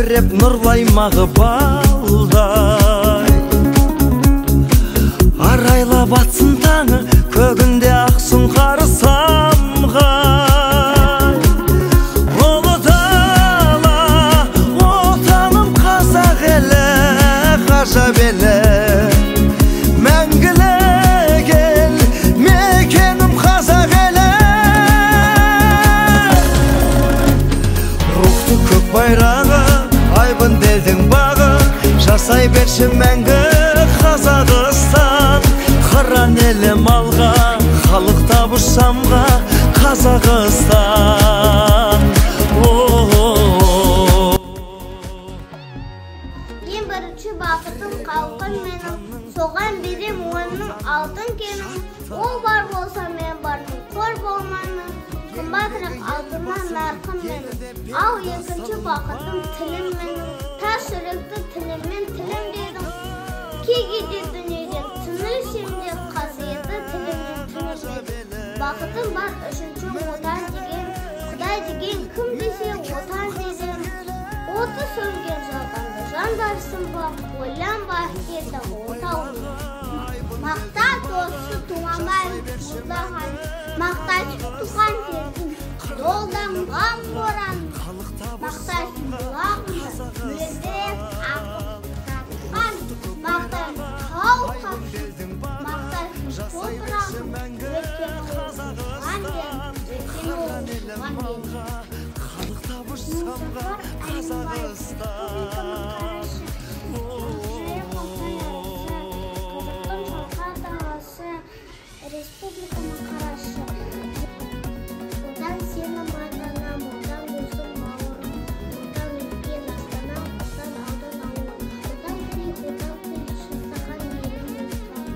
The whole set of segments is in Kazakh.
Үлбіреп нұрлы аймағы балдай. Арайлап атсын таңы, көгінде ақ сұңқары самғай. Ұлы дала, отаным қазақ елі, ғажап елі. Мәңгілік ел, мекенім қазақ елі. Рухты көк байрағы, айбын елдің бағы, жасай берші мәңгі Қазақстан. Қыран елім алға, халық табыш самға, Қазақстан. Ең бірінші бақытым халқым менің, соған берем оның алтын кенін. Ол бар болса мен бармын, қор болмаймын, қымбатырақ алтыннан нарқым менің. Ал екінші бақытым тілім менің, тас жүректі тіліммен тілім дедім. Кей кейде дүниеден түңілсем де, қасиетті тілімнен түңілмедім. Бақытым бар үшінші отан деген, Құдай деген кім десе отан дедім. Оты сөнген жалғанды жандарсың ба, ойланба кетті отау. Мақта досы Тұманбай Молдахан, мақташы туған жердің долданған боран. Мақташы бұлағында мөлдіреп ағып жатқан, мақташы тау тасы, мақташы топырағым, өйткені ол туған жер, өйткені ол туған ел. Мұзафар Әлімбаев, республиканың қарашы, Ақжайық ауданы, Қазақтың шалқар даласы, республиканың қарашы. Отан сенім ата-анам, отан досым бауырым, отан үлкен астанам, отан аудан ауылым, отан тарих, отан тіл, жасаған елім отан.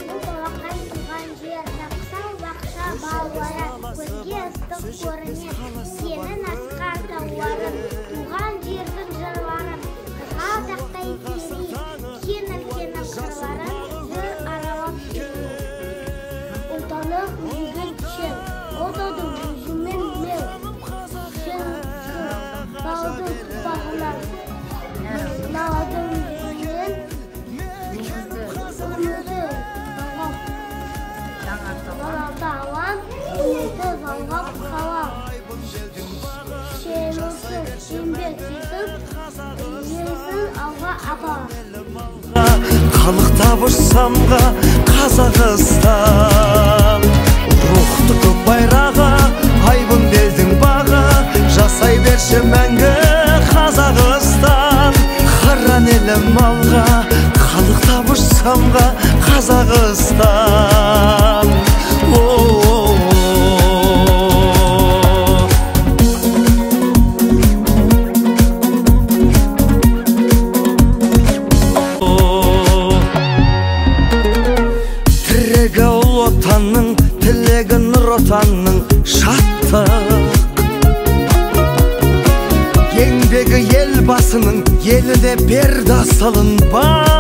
Бұл балақай туған жер, тапсаң бақша балалары, көзге ыстық көрінер, сенің асқар тауларың, туған жердің жырларын, қызғалдақтай терең, кең үлкен қырларын жыр аралап кету. Отаны үзген шен, отады өзімен мен, сен балдың бағынан, налдың менен, өмірді жалғап, балалды алам, өмірді жалғап қалам. Шенусіз еңбек етіп, елсіз алға апар. Қалықтап ұшсамға Қазақстан. Рухты көк байрағы, айбын елдің бағы, жасай берші мәңгі Қазақстан. Қыран елім алға, қалықтап ұшсамға Қазақстан. Тірегі ұлы отанның, тілегі нұр отанның шаттық. Еңбегі ел басының, еліне берді асылын барлық.